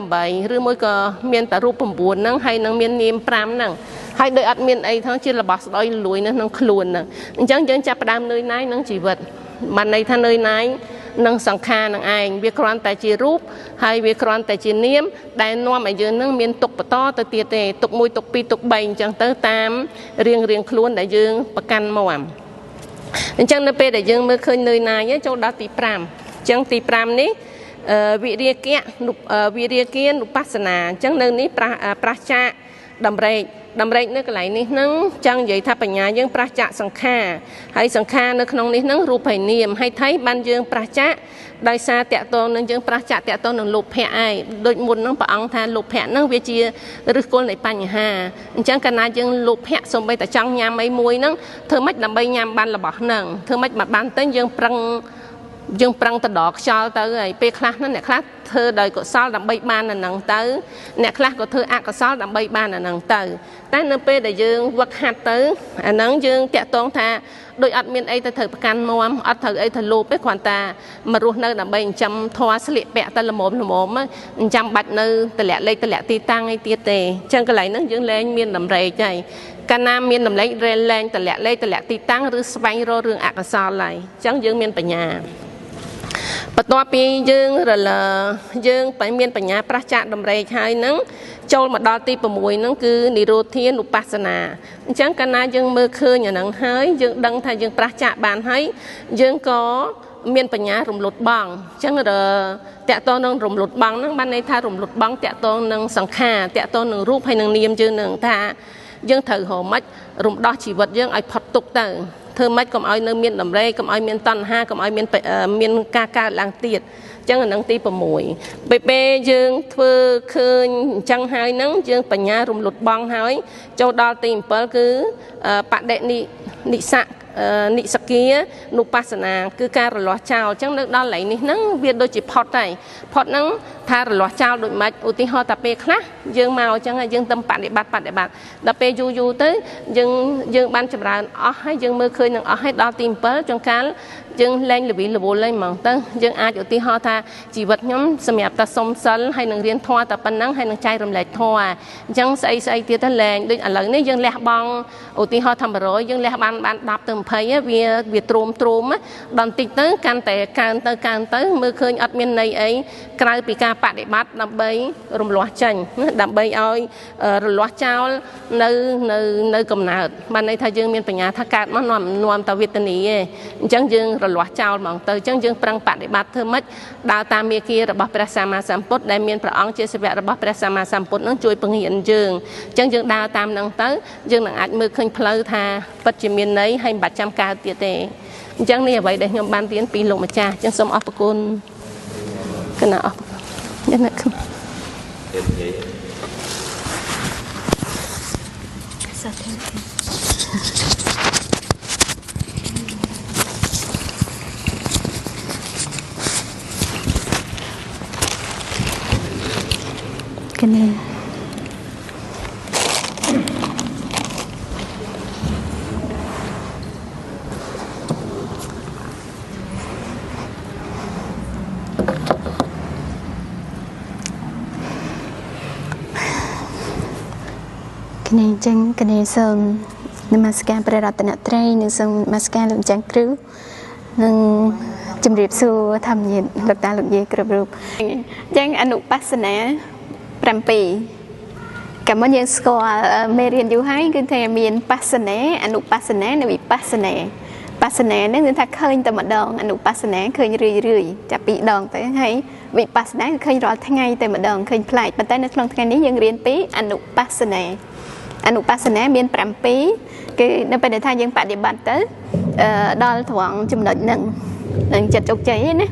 28ឬមួយក៏មានតែរូប9ហ្នឹងហើយនឹងមាននាម5ហ្នឹងហើយដោយអត់មានអីថងជារបស់ស្ដុយលួយនៅក្នុងខ្លួនហ្នឹងអញ្ចឹងយើងចាប់ផ្ដើមនឿយណាយនឹងជីវិតបានន័យថានឿយណាយនឹងសង្ខារនឹងឯងវាគ្រាន់តែជារូបហើយវាគ្រាន់តែជានាមដែលនាំឲ្យយើងនឹងមានទុកបន្តទៅទៀតទេទុក1ទុក2ទុក3អញ្ចឹងទៅតាមរៀងរៀងខ្លួនដែលយើងប្រកាន់មកអញ្ចឹងនៅពេលដែលយើងមើលឃើញនឿយណាយចូលដល់ទី5អញ្ចឹងទី5នេះវិរិយៈវិរិយគានុបស្សនាអញ្ចឹងនៅនេះប្រះចាកតម្រេកតម្រេកនៅកន្លែងនេះហ្នឹងចង់និយាយថាបញ្ញាយើងប្រះចាកសង្ខារហើយសង្ខារនៅក្នុងនេះហ្នឹងរូបហើយនាមហើយថៃបានយើងប្រះចាកដោយសារតកតងនឹងយើងប្រះចាកតកតងនឹងលោភៈឯងដូចមុនហ្នឹងព្រះអង្គថាលោភៈហ្នឹងវាជាឫសគល់នៃបញ្ហាអញ្ចឹងកាលណាយើងលោភៈសូម្បីតែចង់ញ៉ាំអីមួយហ្នឹងធ្វើម៉េចដើម្បីញ៉ាំបានរបស់ហ្នឹងធ្វើម៉េចមកបានទៅយើងប្រឹងទៅដល់ខ្យល់ទៅហើយពេលខ្លះហ្នឹងអ្នកខ្លះធ្វើដោយកុសលដើម្បីបានអាហ្នឹងទៅអ្នកខ្លះក៏ធ្វើអកុសលដើម្បីបានអាហ្នឹងទៅតែនៅពេលដែលយើងវឹកហាត់ទៅអាហ្នឹងយើងតាក់ទងថាដូចអត់មានអីទៅត្រូវប្រកាន់មាំអត់ត្រូវអីទៅលោភទេគ្រាន់តែមករស់នៅដើម្បីចិញ្ចឹមធម៌ស្លៀកពាក់ទៅល្មមល្មមចិញ្ចឹមបាច់នៅតម្លាក់លេខតម្លាក់ទីតាំងអីទៀតទេអញ្ចឹងកន្លែងហ្នឹងយើងលែងមានតម្រេកហើយកាលណាមានតម្លែងរែលែងតម្លាក់លេខតម្លាក់ទីតាំងឬស្វែងរករឿងអកុសលហើយអញ្ចឹងយើងមានបញ្ញាបន្ទាប់ពីយើងរលយើងមានបញ្ញាប្រះចាកតម្រេកហើយហ្នឹងចូលមកដល់ទី6ហ្នឹងគឺនិរោធានុបស្សនាអញ្ចឹងកាលណាយើងមើលឃើញអាហ្នឹងហើយយើងដឹងថាយើងប្រះចាកបានហើយយើងក៏មានបញ្ញារំលត់បងអញ្ចឹងតកតងនឹងរំលត់បងហ្នឹងបានន័យថារំលត់បងតកតងនឹងសង្ខារតកតងនឹងរូបហើយនឹងនាមយើងនឹងថាយើងត្រូវរម៉េចរំដោះជីវិតយើងឲ្យផុតទុក្ខទៅធ្វើម៉េចកុំឲ្យនៅមានតម្រេកុំឲ្យមានតណ្ហាកុំឲ្យមានការកើតឡើងទៀតអញ្ចឹងអានឹងទី6ពេលយើងធ្វើឃើញអញ្ចឹងហើយហ្នឹងយើងបញ្ញារំលត់បងហើយចូលដល់ទី7គឺបដិនិសៈនិសគានុបស្សនាគឺការរលាស់ចោលអញ្ចឹងនៅដល់កន្លែងនេះហ្នឹងវាដូចជាផុតហើយផុតហ្នឹងថារលាស់ចោលដូចម៉េចឧទាហរណ៍តែពេលខ្លះយើងមកអញ្ចឹងហើយយើងទៅបដិបត្តិដល់ពេលយូរយូរទៅយើងបានចម្រើនអស់ហើយយើងមើលឃើញនឹងអស់ហើយដល់ទី7ចុងកាលយើងលែងលវីលវល់ហើយហ្មងទៅយើងអាចឧទាហរណ៍ថាជីវិតខ្ញុំសម្រាប់តែសុំសិលហើយនឹងរៀនធម៌តែប៉ុណ្ណឹងហើយនឹងចែករំលែកធម៌អញ្ចឹងស្អីស្អីទៀតទៅលែងដូចឥឡូវនេះយើងលះបង់ឧទាហរណ៍ថា100យើងលះបាន10ទៅ20វាទ្រោមដល់តិចទៅកាន់តែកើនទៅមើលឃើញអត់មានន័យអីក្រៅពីការបដិបត្តិដើម្បីរំលាស់ចេញដើម្បីឲ្យរលាស់ចោលនៅកំណើតបានន័យថាយើងមានបញ្ញាថាកើតមកនាំតែវេទនីឯងអញ្ចឹងយើងរលាស់ចោលហ្មងទៅអញ្ចឹងយើងប្រឹងបដិបត្តិធ្វើម៉េចដើរតាមមាគ៌ារបស់ព្រះសម្មាសម្ពុទ្ធដែលមានព្រះអង្គជាសាវករបស់ព្រះសម្មាសម្ពុទ្ធនឹងជួយបង្រៀនយើងអញ្ចឹងយើងដើរតាមនឹងទៅយើងនឹងអាចមើលឃើញផ្លូវថាពិតជាមានន័យហើយមិនបាច់ចាំកើតទៀតទេអញ្ចឹងនេះអ្វីដែលខ្ញុំបានរៀនពីលោកម្ចាស់អញ្ចឹងសូមអរគុណគណៈអរគុណអ្នកខ្ញុំសាធុកណានេះអញ្ចឹងកណាសូមនមស្ការព្រះរតនត្រ័យនិងសូមនមស្ការលោកម្ចាស់គ្រូនិងជម្រាបសួរធម្មញាតិលោកតាលោកយាយគ្រប់រូបអញ្ចឹងអនុបស្សនា7កាលមុនយើងស្គាល់មេរៀនយូរហើយគឺថាមានបស្សនាអនុបស្សនានិងវិបស្សនាបស្សនាហ្នឹងគឺថាឃើញតែម្ដងអនុបស្សនាឃើញរឿយរឿយចាប់ពីរដងទៅហើយវិបស្សនាគឺឃើញរាល់ថ្ងៃតែម្ដងឃើញប្លែកប៉ុន្តែនៅក្នុងថ្ងៃនេះយើងរៀនពីអនុបស្សនាអនុបស្សនាមាន7គឺនៅពេលដែលថាយើងបដិបត្តិទៅដល់ត្រង់ចំណុចហ្នឹងនឹងចិត្តជោគជ័យណា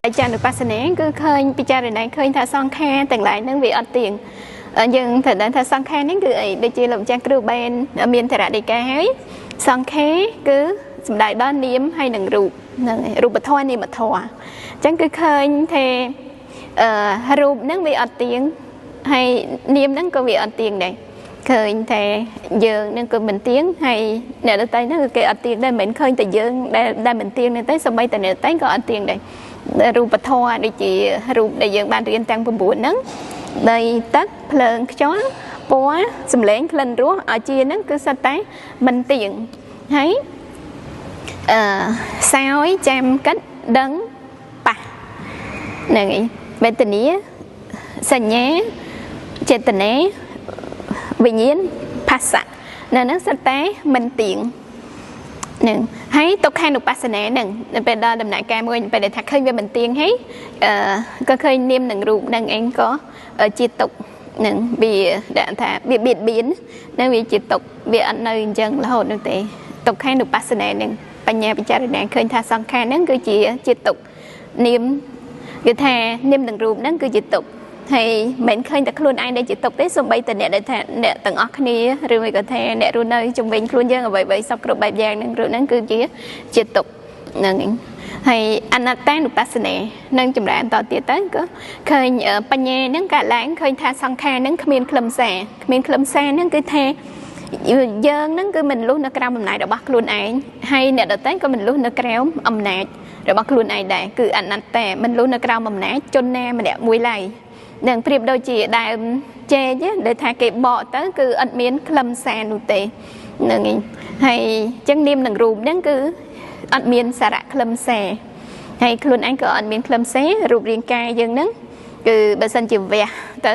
អចានុបស្សនាគឺឃើញពិចារណាឃើញថាសង្ខារទាំងឡាយហ្នឹងវាអត់ទៀង យើងត្រូវដឹងថាសង្ខារនេះគឺអីដូចជាលោកម្ចាស់គ្រូបានមានធរណីកាហើយសង្ខារគឺសំដៅដល់នាមហើយនឹងរូបហ្នឹងរូបធម៌នាមធម៌អញ្ចឹងគឺឃើញថារូបហ្នឹងវាអត់ទៀងហើយនាមហ្នឹងក៏វាអត់ទៀងដែរឃើញថាយើងនឹងក៏មិនទៀងហើយអ្នកដទៃហ្នឹងក៏គេអត់ទៀងដែរមិនមែនឃើញតែយើងដែលមិនទៀងទេសូម្បីតែអ្នកដទៃក៏អត់ទៀងដែររូបធម៌ដូចជារូបដែលយើងបានរៀនទាំង9ហ្នឹងដីទឹកភ្លើងខ្យល់ពណ៌សម្លេងក្លិនរសអាជាហ្នឹងគឺសុទ្ធតែមិនទៀងហើយសោយចាំគិតដឹងប៉ះហ្នឹងឯងវេទនាសញ្ញាចេតនាវិញ្ញាណផាសៈនៅហ្នឹងសុទ្ធតែមិនទៀងនឹងហើយទុក្ខានុបស្សនាហ្នឹងពេលដល់ដំណាក់កាលមួយពេលដែលថាឃើញវាមិនទៀងហើយក៏ឃើញនាមនឹងរូបនឹងឯងក៏ជាទុក្ខនឹងវាដាក់ថាវាបៀតបៀននឹងវាជាទុក្ខវាអត់នៅអញ្ចឹងរហូតនោះទេទុក្ខានុបស្សនានឹងបញ្ញាពិចារណាឃើញថាសង្ខារហ្នឹងគឺជាទុក្ខនាមគឺថានាមនឹងរូបហ្នឹងគឺជាទុក្ខហើយមិនឃើញតែខ្លួនឯងដែលជាទុក្ខទេសូម្បីតែអ្នកដែលថាអ្នកទាំងអស់គ្នាឬមួយក៏ថាអ្នករស់នៅជុំវិញខ្លួនយើងអ្វីៗសពគ្រប់បែបយ៉ាងហ្នឹងរូបហ្នឹងគឺជាទុក្ខហ្នឹងឯងហើយអនត្តានុបស្សនានឹងចម្រើនតទៀតទៅក៏ឃើញបញ្ញាហ្នឹងកើតឡើងឃើញថាសង្ខារហ្នឹងគ្មានខ្លឹមសារគ្មានខ្លឹមសារហ្នឹងគឺថាយើងហ្នឹងគឺមិនលុះនៅក្រោមអំណាចរបស់ខ្លួនឯងហើយអ្នកដទៃក៏មិនលុះនៅក្រោមអំណាចរបស់ខ្លួនឯងដែរគឺអនត្តាមិនលុះនៅក្រោមអំណាចជនណាម្នាក់មួយឡើយនឹងប្រៀបដូចជាដើមចេកដែលថាគេបកទៅគឺអត់មានខ្លឹមសារនោះទេហ្នឹងឯងហើយអញ្ចឹងនាមនឹងរូបហ្នឹងគឺអត់មានសារៈខ្លឹមសារហើយខ្លួនឯងក៏អត់មានខ្លឹមសាររូបរាងកាយយើងហ្នឹងគឺបើសិនជាវះទៅ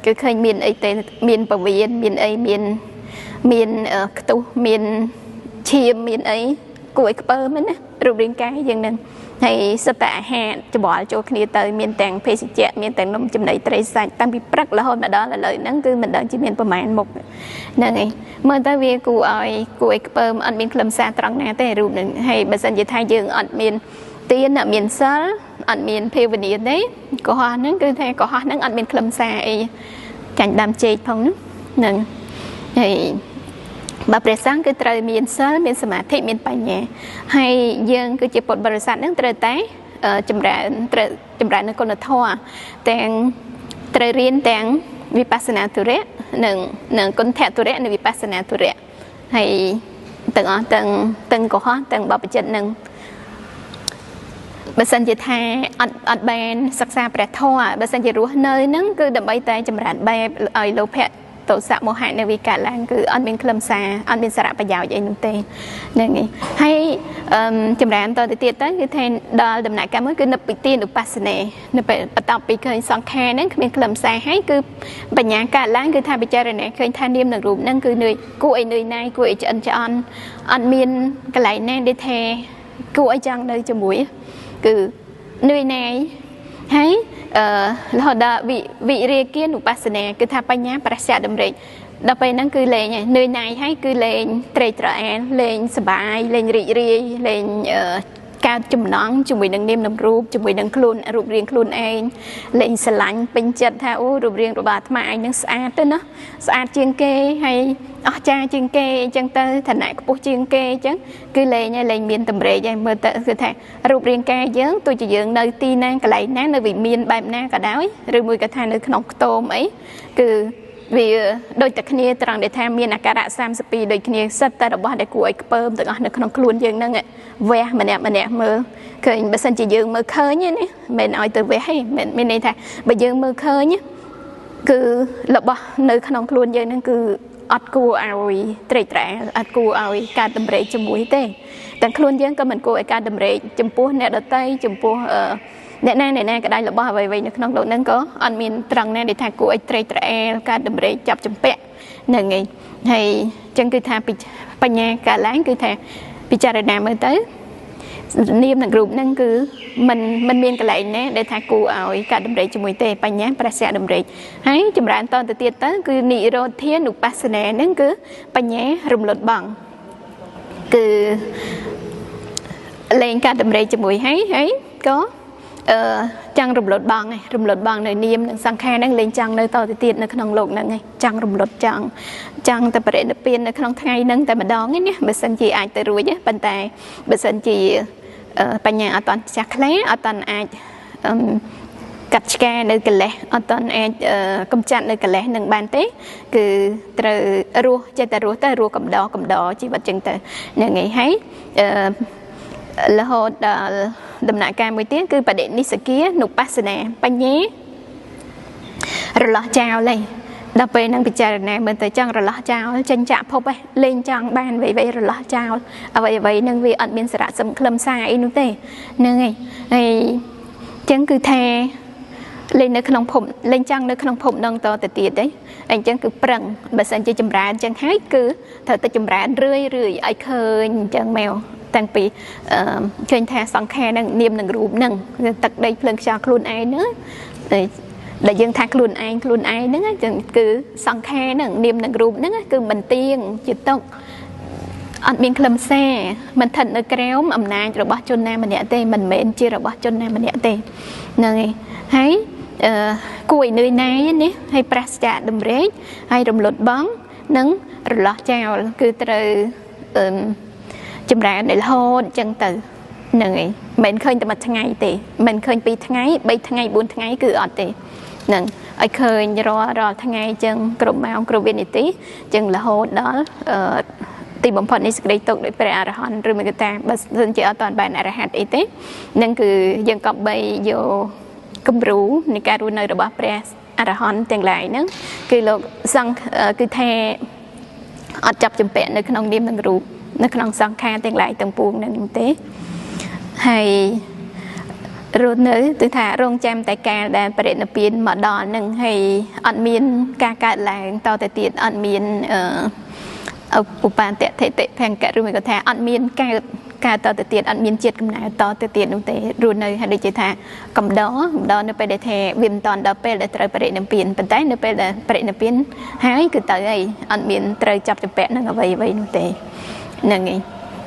គឺឃើញមានអីទេមានពវៀនមានអីមានខ្ទុះមានឈាមមានអីគួរឲ្យខ្ពើមណារូបរាងកាយយើងហ្នឹងហើយសុទ្ធតែអាហារច្បល់ចូលគ្នាទៅមានទាំងភេសជ្ជៈមានទាំងនំចំណីត្រីសាច់តាំងពីព្រឹករហូតមកដល់ឥឡូវហ្នឹងគឺមិនដឹងជាមានប្រមាណមុខហ្នឹងឯងមើលទៅវាគួរឲ្យខ្ពើមអត់មានខ្លឹមសារត្រង់ណាទេរូបហ្នឹងហើយបើសិនជាថាយើងអត់មានទានអត់មានសិលអត់មានភាវនាទេកុហកហ្នឹងគឺថាកុហកហ្នឹងអត់មានខ្លឹមសារអីចាញ់ដើមចេកផងហ្នឹងហើយបើព្រះសង្ឃគឺត្រូវមានសិលមានសមាធិមានបញ្ញាហើយយើងគឺជាពុទ្ធបរិស័ទហ្នឹងត្រូវតែចម្រើនត្រូវចម្រើននៅគុណធម៌ទាំងត្រូវរៀនទាំងវិបស្សនាទុរៈនិងគុណធទុរៈនិងវិបស្សនាទុរៈហើយទាំងអស់ទាំងកុហកទាំងបព្វជិតនឹងបើសិនជាថាអត់បានសិក្សាព្រះធម៌បើសិនជារស់នៅហ្នឹងគឺដើម្បីតែចម្រើនបែបឲ្យលោភៈទោសៈមោហៈនៅវាកើតឡើងគឺអត់មានខ្លឹមសារអត់មានសារៈប្រយោជន៍អីនោះទេហ្នឹងឯងហើយចម្រើនតទៅទៀតទៅគឺថាដល់ដំណាក់កាលមួយគឺនិព្វិទានុបស្សនានៅពេលបន្ទាប់ពីឃើញសង្ខារហ្នឹងគ្មានខ្លឹមសារហើយគឺបញ្ញាកើតឡើងគឺថាពិចារណាឃើញថានាមនិងរូបហ្នឹងគឺនឿយគួរឲ្យនឿយណាយគួរឲ្យឆ្អិនឆ្អន់អត់មានកន្លែងណាដែលថាគួរឲ្យចង់នៅជាមួយគឺនឿយណាយហើយរហូតដល់វិរិយគានុបស្សនាគឺថាបញ្ញាប្រសៈតម្រេចដល់ពេលហ្នឹងគឺលែងនឿយណាយហើយគឺលែងត្រេកត្រអាលលែងសប្បាយលែងរីករាយលែងកើតចំណងជាមួយនឹងនាមនឹងរូបជាមួយនឹងខ្លួនរូបរាងខ្លួនឯងលែងស្រឡាញ់ពេញចិត្តថាអូរូបរាងរបស់អាត្មាឯងនឹងស្អាតទៅណាស្អាតជាងគេហើយអស្ចារ្យជាងគេអញ្ចឹងទៅឋានៈខ្ពស់ជាងគេអញ្ចឹងគឺលែងមានតម្រេកហើយមើលទៅគឺថារូបរាងកាយយើងទោះជាយើងនៅទីណាកន្លែងណានៅវិមានបែបណាក៏ដោយឬមួយក៏ថានៅក្នុងខ្ទមអីគឺវាដូចតែគ្នាត្រង់ដែលថាមានអាការៈ32ដូចគ្នាសិតតែរបស់ដែលគួរឲ្យខ្ពើមទាំងអស់នៅក្នុងខ្លួនយើងហ្នឹងវះម្នាក់ម្នាក់មើលឃើញបើសិនជាយើងមើលឃើញណាមិនឲ្យទៅវះទេមិនមានន័យថាបើយើងមើលឃើញគឺរបស់នៅក្នុងខ្លួនយើងហ្នឹងគឺអត់គួរឲ្យត្រេកត្រអាលអត់គួរឲ្យកើតតម្រេកជាមួយទេតែខ្លួនយើងក៏មិនគួរឲ្យកើតតម្រេកចំពោះអ្នកដទៃចំពោះអ្នកណាក៏ដោយរបស់អ្វីៗនៅក្នុងលោកហ្នឹងក៏អត់មានត្រង់ណាដែលថាគួរឲ្យត្រេកត្រអាលកើតតម្រេកចាប់ចម្ពាក់ហ្នឹងឯងហើយអញ្ចឹងគឺថាបញ្ញាកើតឡើងគឺថាពិចារណាមើលទៅនាមនិងរូបហ្នឹងគឺមិនមានកន្លែងណាដែលថាគួរឲ្យកើតតម្រេកជាមួយទេបញ្ញាប្រសៈតម្រេកហើយចម្រើនតទៅទៀតទៅគឺនិរោធានុបស្សនាហ្នឹងគឺបញ្ញារំលត់បងគឺលែងកើតតម្រេកជាមួយហើយក៏ ចង់រំលត់បងឯងរំលត់បងនៅនាមនិងសង្ខារហ្នឹងលែងចង់នៅតទៅទៀតនៅក្នុងលោកហ្នឹងឯងចង់រំលត់ចង់តែបរិនិព្វាននៅក្នុងថ្ងៃហ្នឹងតែម្ដងឯណាបើសិនជាអាចទៅរួចប៉ុន្តែបើសិនជាបញ្ញាអត់តន់ចាស់ខ្លាអត់តន់អាចកាត់ឆ្ការនៅកិលេសអត់តន់អាចកំចាត់នៅកិលេសនឹងបានទេគឺត្រូវរស់ចេះតែរស់ទៅរស់កំដរជីវិតចឹងទៅហ្នឹងឯងហើយរហូតដល់ដំណាក់កាលមួយទៀតគឺបដិនិស្សគានុបស្សនាបញ្ញារលាស់ចោលឯងដល់ពេលនឹងពិចារណាមើលទៅចង់រលាស់ចោលចេញចាក់ភពឯងលេងចង់បានអ្វីៗរលាស់ចោលអ្វីៗនឹងវាអត់មានសារៈសំខ្លឹមសារអីនោះទេហ្នឹងឯងហើយចឹងគឺថាលេងនៅក្នុងភពលេងចង់នៅក្នុងភពនឹងតទៅទៀតទេអញ្ចឹងគឺប្រឹងបើសិនជាចម្រើនអញ្ចឹងហើយគឺត្រូវតែចម្រើនរឿយរឿយឲ្យឃើញអញ្ចឹងមកតាំងពីឃើញថាសង្ខារនឹងនាមនឹងរូបនឹងទឹកដីភ្លើងខ្យល់ខ្លួនឯងហ្នឹងដែលយើងថាខ្លួនឯងហ្នឹងអញ្ចឹងគឺសង្ខារនឹងនាមនឹងរូបហ្នឹងគឺមិនទៀងជាទុក្ខអត់មានខ្លឹមសារមិនស្ថិតនៅក្រោមអំណាចរបស់ជនណាម្នាក់ទេមិនមែនជារបស់ជនណាម្នាក់ទេហ្នឹងឯងហើយគួរឲ្យនឿយណាយនេះហើយប្រសចាកតម្រេកហើយរំលត់បងនិងរលាស់ចោលគឺត្រូវចម្រើនរហូតអញ្ចឹងទៅហ្នឹងឯងមិនឃើញតែមួយថ្ងៃទេមិនឃើញ2ថ្ងៃ3ថ្ងៃ4ថ្ងៃគឺអត់ទេហ្នឹងឲ្យឃើញរាល់ថ្ងៃអញ្ចឹងគ្រប់ម៉ោងគ្រប់វិនាទីអញ្ចឹងរហូតដល់ទីបំផុតនៃសេចក្តីទុក្ខដោយព្រះអរហន្តឬមកតាបើសិនជាអត់ទាន់បានអរហន្តអីទេនឹងគឺយើងក៏បីយកគំរូនៃការរស់នៅរបស់ព្រះអរហន្តទាំងឡាយហ្នឹងគឺលោកសង្ឃគឺថាអត់ចាប់ចម្ពាក់នៅក្នុងនាមនិងរូបនៅក្នុងសង្ខារទាំងឡាយទាំងពួងនឹងទេហើយរស់នៅគឺថារងចាំតែកាលដែលបរិនិព្វានមកដល់នឹងហើយអត់មានការកើតឡើងតទៅទៀតអត់មានឧបានតថិតិភង្គៈឬមួយក៏ថាអត់មានកើតតទៅទៀតអត់មានជាតិកំណើតតទៅទៀតនោះទេរស់នៅហើយដូចជាថាកំដរនៅពេលដែលថាវាមិនតាន់ដល់ពេលដែលត្រូវបរិនិព្វានប៉ុន្តែនៅពេលដែលបរិនិព្វានហើយគឺទៅហើយអត់មានត្រូវចាប់ចម្ពាក់នឹងអ្វីៗនោះទេហ្នឹងឯង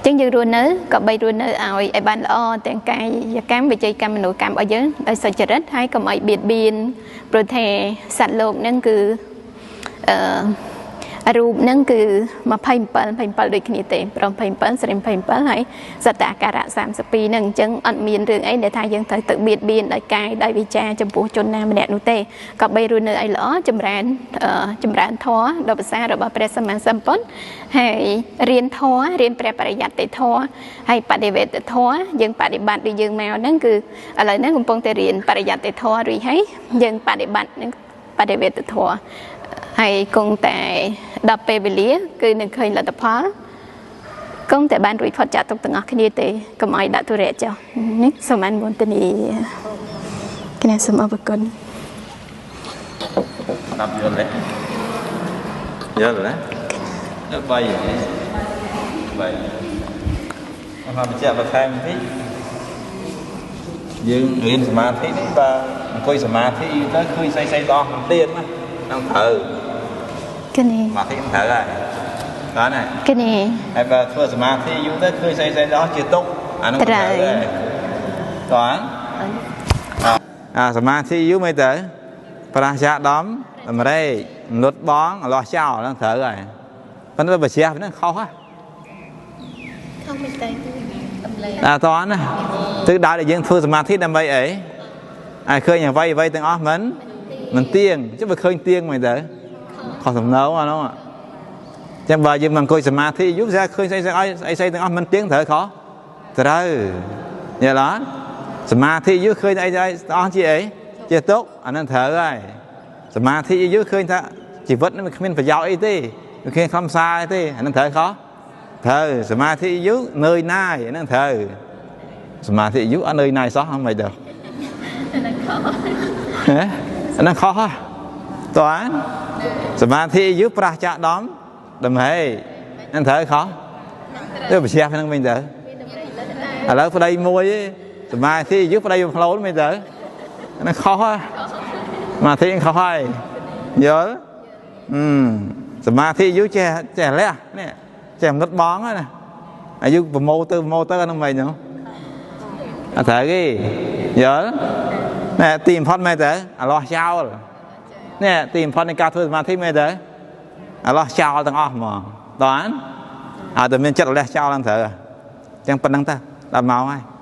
ចឹងយើងរស់នៅក៏បីរស់នៅឲ្យបានល្អទាំងកាយកម្មវិច័យកម្មមនោកម្មរបស់យើងដោយសុចរិតហើយកុំឲ្យបៀតបៀនព្រោះថាសត្វលោកហ្នឹងគឺរូបហ្នឹងគឺ27ដូចគ្នាទេព្រម27ស្រី27ហើយសត្វអាការៈ32ហ្នឹងអញ្ចឹងអត់មានរឿងអីដែលថាយើងត្រូវទៅបៀតបៀនដោយកាយដោយវិចារចំពោះជនណាម្នាក់នោះទេក៏បីរស់នៅឲ្យល្អចម្រើនធម៌ដល់ភាសារបស់ព្រះសម្មាសម្ពុទ្ធហើយរៀនធម៌រៀនព្រះបរិយត្តិធម៌ហើយបដិវេទធម៌យើងបដិបត្តិដូចយើងមកហ្នឹងគឺឥឡូវហ្នឹងកំពុងតែរៀនបរិយត្តិធម៌រួចហើយយើងបដិបត្តិនឹងបដិវេទធម៌ហើយគង់តែដល់ពេលវេលាគឺនឹងឃើញលទ្ធផលគង់តែបានរួចផុតចាកទុកទាំងអស់គ្នាទេកុំឲ្យដាក់ទុរៈចុះនេះសូមអនុមោទនាគណៈសូមអរគុណស្ដាប់យល់ទេយល់ទេដល់3 3មកបញ្ជាក់បន្ថែមបន្តិចយើងរៀនសមាធិនេះបើអង្គុយសមាធិទៅឃើញស្អីៗដល់ទៀតណានឹងត្រូវគនេះសមាធិមិនត្រូវហើយបាទណាគនេះហើយបើធ្វើសមាធិយូរទៅឃើញស្អីៗដល់ជាទុក្ខអានោះត្រូវហើយតើអាសមាធិយូរមិនទៅប្រះចាកដំតម្រេកលុតបងលាស់ចោលហ្នឹងត្រូវហើយប៉ុន្តែបើជ្រះហ្នឹងខុសហ៎ខុសមិនទៅតម្លេអាតើណាទិសដៅដែលយើងធ្វើសមាធិដើម្បីអីឲ្យឃើញអ្វីៗទាំងអស់មិនទៀងចុះបើឃើញទៀងមិនទៅខុសសំណងអានោះចឹងបើយើងមិនអង្គុយសមាធិយូរស្អាឃើញស្អីស្អីស្អីទាំងអស់មិនទៀងត្រូវខុសត្រូវយល់អត់សមាធិយូរឃើញអីស្អីទាំងអស់ជាអីជាទុក្ខអានឹងត្រូវហើយសមាធិយូរឃើញថាជីវិតនេះវាគ្មានប្រយោជន៍អីទេវាគ្មានខ្លឹមសារអីទេអានឹងត្រូវខុសត្រូវសមាធិយូរនឿយណាយអានឹងត្រូវសមាធិយូរអត់នឿយណាយសោះហ្នឹងមិនទៅអានឹងខុសហ៎អានឹងខុសហ៎តើសមាធិយូរប្រះចាកដំតម្ហេនឹងត្រូវខុសទៅបញ្ជាក់ហ្នឹងវិញទៅឥឡូវប្តីមួយសមាធិយូរប្តីផ្លូនមិនទៅអានឹងខុសហ៎សមាធិខុសហើយយល់សមាធិយូរចេះលះនេះចេះមនុទ្ធបងណាអាយុប្រមូលទៅអាហ្នឹងមិនហ្នឹងអត់ត្រូវទេ យល់ណែទីបំផុតមែនតើអាលាស់ចោលណែទីបំផុតនៃការធ្វើសមាធិមែនតើអាលាស់ចោលទាំងអស់ហ្មងតើអត់តែមានចិត្តអាលាស់ចោលហ្នឹងត្រូវអញ្ចឹងប៉ុណ្្នឹងទៅដល់ម៉ោងហើយ។